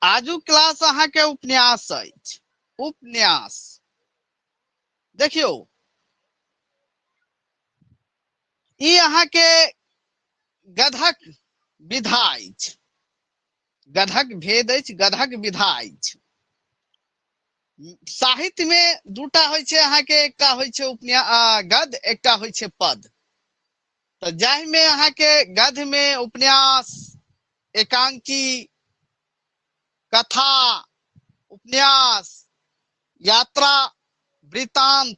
आजुक क्लास अहाँके उपन्यास अछि। उपन्यास देखियौ, ई अहाँके गधक विधा अछि, गधक भेद अछि, गधक विधा अछि। साहित्य में दूटा होइ छै अहाँके, एकटा होइ छै उपन्यास गद्य, एकटा होइ छै पद। तऽ जाहिमे अहाँके गद्य में उपन्यास, एकांकी, कथा, उपन्यास, यात्रा वृत्तांत,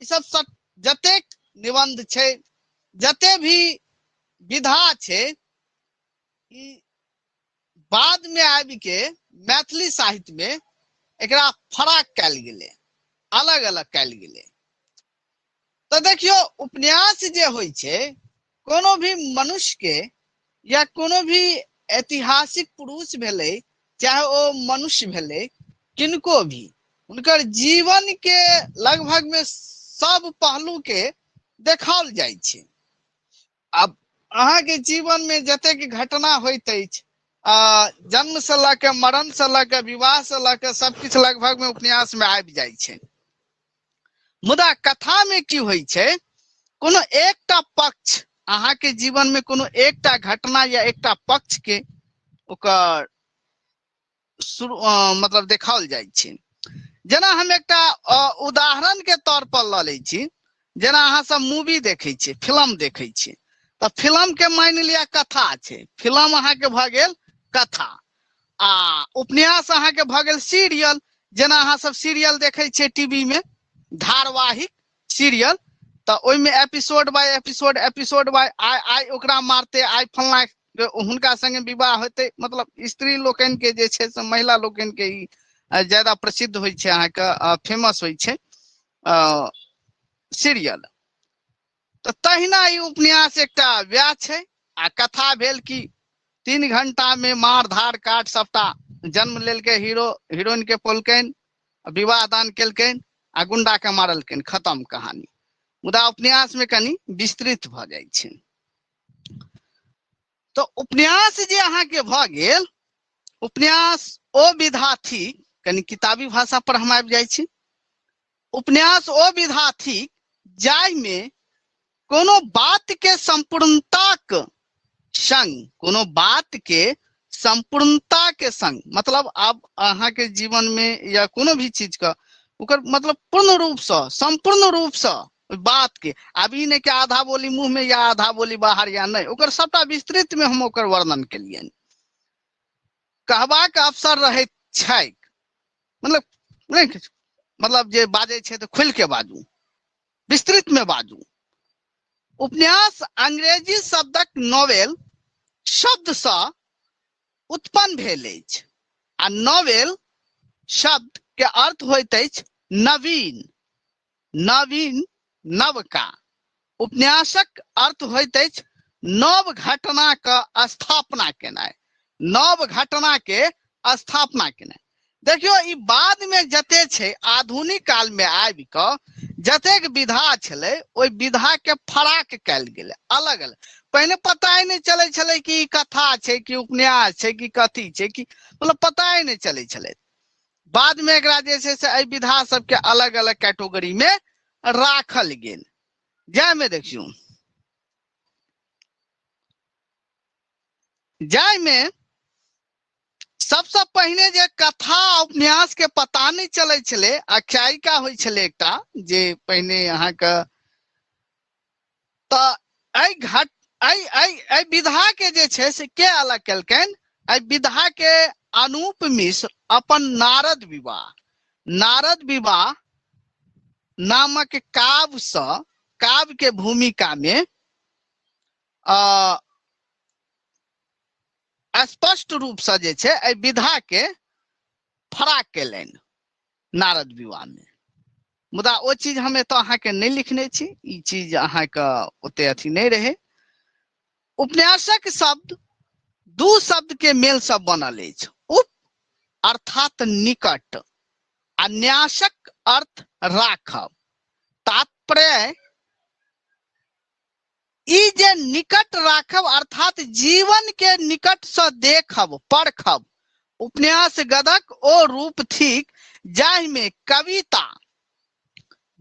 ई सब सब जतेक निबंध छै, जते भी विधा छै, ई बाद में आबि के मैथिली साहित्य में एकरा फराक कयल गेलै, अलग अलग कयल गेलै। तऽ देखियौ, उपन्यास जे होइ छै, कोनो भी मनुष्य के या कोनो भी ऐतिहासिक पुरुष भेलै, चाहे ओ मनुष्य भेलै, किनको भी हुनकर जीवन के लगभग में सब पहलू के देखाओल जाइ छै। आब अहाँके जीवन में जतेक घटना होइत अछि, जन्म से लऽ के मरण से लऽ के विवाह से लऽ के सब किछु लगभग में उपन्यास में आबि जाइ छै। मुदा कथा में की होइ छै, कोनो एकटा पक्ष अहाँके जीवन में कोनो एकटा घटना या एकटा पक्ष के ओकर शुरू मतलब देखाओल जाइ छै। जेना हम एकटा उदाहरण के तौर पर लऽ लै छी, जेना अहाँ सब मूवी देखै छियै, फिल्म देखै छियै, तऽ फिल्म के मानि लिअ कथा छै, फिल्म अहाँके भऽ गेल कथा, आ उपन्यास अहाँके भऽ गेल सीरियल। जेना अहाँ सब सीरियल देखै छियै टीवी में, धारावाहिक सीरियल, तऽ ओहिमे episode by episode, episode by आइ आइ ओकरा मारतै, आइ फलना हुनका संगे विवाह हेतै, मतलब स्त्री लोकनि के जे छै से महिला लोकनि के ई ज्यादा प्रसिद्ध होइ छै, अहाँके फेमस होइ छै सीरियल। तऽ तहिना ई उपन्यास एकटा वएह छै। आ कथा भेल कि 3 घंटा में मार धार काट सबटा, जन्म लेलकै हीरो, हीरोइन के पोलकनि, विवाह दान केलकनि आ गुंडा के मारलकनि, खत्म कहानी। मुदा उपन्यास में कनि विस्तृत भऽ जाइ छै। तऽ उपन्यास जे अहाँके भऽ गेल, उपन्यास ओ विधा थिक, कनि किताबी भाषा पर हम आबि जाइ छी, उपन्यास ओ विधा थिक जाहिमे कोनो बात के संपूर्णताक संग, कोनो बात के संपूर्णता के संग, मतलब आब अहाँके जीवन में या कोनो भी चीज का ओकर मतलब पूर्ण रूप से, संपूर्ण रूप से ओहि बात के, आब ई नहि कि आधा बोली मुंह में या आधा बोली बाहर या नहि, ओकर सबटा विस्तृत में हम ओकर वर्णन केलियनि। कहबाक अवसर रहैत छैक, मतलब नहि किछु, मतलब जे बाजै छै तऽ खोलि के बाजू, विस्तृत में बाजू। उपन्यास अंग्रेजी शब्दक नोवेल शब्दसँ उत्पन्न भेल अछि आ नोवेल शब्द के अर्थ होइत अछि नवीन, नवीन, नवका। उपन्यासक अर्थ होइत अछि नव घटना के स्थापना केनाइ, नव घटना के स्थापना केनाइ। देखियौ, ई बाद में जते छै आधुनिक काल में आबि कऽ जतेक विधा छलै ओहि विधा के फराक कयल गेलै, अलग अलग। पहिने पता ही नहि चलै छलै कि ई कथा छै कि उपन्यास छै कि कथी छै, कि मतलब पता ही नहि चलै छलै। बाद में एकरा जे छै से एहि विधा सबके अलग अलग कैटेगरी में राखल गेल। जाहिमे देखियौ, जाहिमे सबसँ पहिने जे कथा उपन्यास के पता नहि चलै छलै, आख्यायिका होइ छलै एकटा जे पहिने अहाँके, तऽ एहि घट एहि एहि एहि विधा के जे छै से के अलग केलकनि? एहि विधा के अनूप मिश्र अपन नारद विवाह, नारद विवाह नामक काव्यसँ, काव्य के भूमिका में स्पष्ट रूपसँ जे छै एहि विधा के फराक केलनि नारद विवाह में। मुदा ओ चीज हम एतऽ अहाँके नहि लिखने छी, ई चीज अहाँके ओते अथी नहि रहै। उपन्यासक शब्द दू शब्द के मेल से बनल अछि, उप अर्थात निकट आ न्यासक अर्थ राखब। तात्पर्य ई जे निकट राखब अर्थात जीवन के निकट से देखब, परखब, उपन्यास गदक ओ रूप थिक जाहिमे कविता,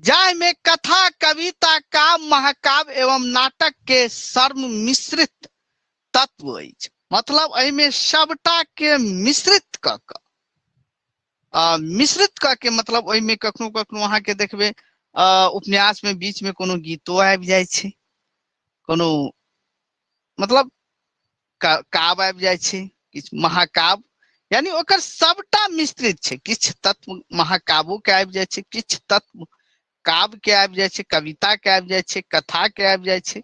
जाहिमे कथा, कविता, काव्य, महाकाव्य एवं नाटक के सर्व मिश्रित तत्व अछि। मतलब एहिमे सबटा के मिश्रित कऽ कऽ, मिश्रित कऽ के, मतलब ओहिमे कखनो कखनो अहाँके देखबै उपन्यास मे बीच मे कोनो गीतो आबि जाइ छै, कोनो मतलब काव्य आबि जाइ छै, किछु महाकाव्य, यानी ओकर सबटा मिश्रित छै। किछु तत्व महाकाव्यो के आबि जाइ छै, किछु तत्व काव्य के आबि जाइ छै, कविता के आबि जाइ छै, कथा के आबि जाइ छै।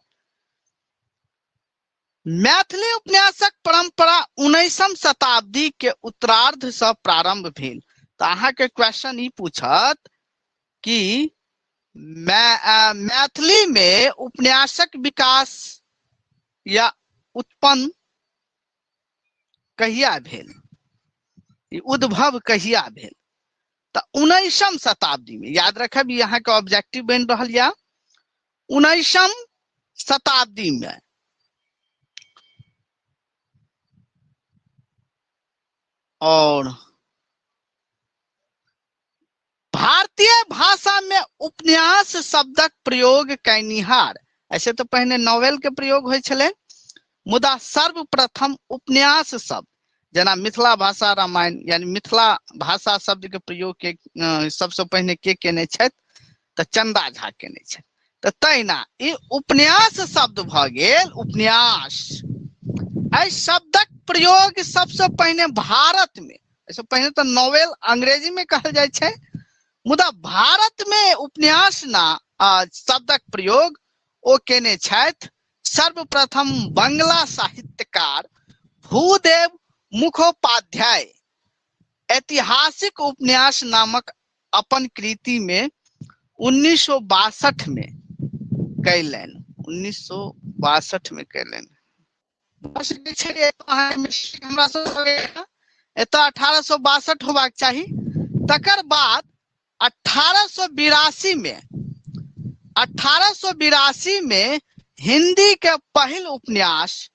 मैथिली उपन्यासक परंपरा 19म शताब्दी के उत्तरार्ध से प्रारंभ भेल। तऽ अहाँके क्वेश्चन ई पूछत कि मैथिली में उपन्यासक विकास या उत्पन्न कहिया भेल, ई उद्भव कहिया भेल? तऽ 19म शताब्दी में। याद रखब, ई अहाँके ऑब्जेक्टिव बनि रहल या 19म शताब्दी में। और भारतीय भाषा में उपन्यास शब्दक प्रयोग कैनिहार, ऐसे तो पहिने नॉवेल के प्रयोग होइ छलै, मुदा सर्वप्रथम उपन्यास शब्द जेना मिथिला भाषा रामायण, यानी मिथिला भाषा शब्द के प्रयोग के सबसे पहिने के केने छथि? तऽ चंदा झा केने छथि। तऽ तहिना ई उपन्यास शब्द भऽ गेल। उपन्यास एहि शब्दक प्रयोग सबसे पहिने भारत में, एहिसँ पहिने तऽ नॉवेल अंग्रेजी में कहल जाइ छै, मुदा भारत में उपन्यास ना शब्दक प्रयोग ओ केने छथि सर्वप्रथम बंगला साहित्यकार भूदेव मुखोपाध्याय ऐतिहासिक उपन्यास नामक अपन कृति में 1962 में कयलनि। 1962 में कयलनि। हमरा सब एतऽ 1862 होबाक चाही। तकर बाद 1882 में, 1882 में हिंदी के पहिल उपन्यास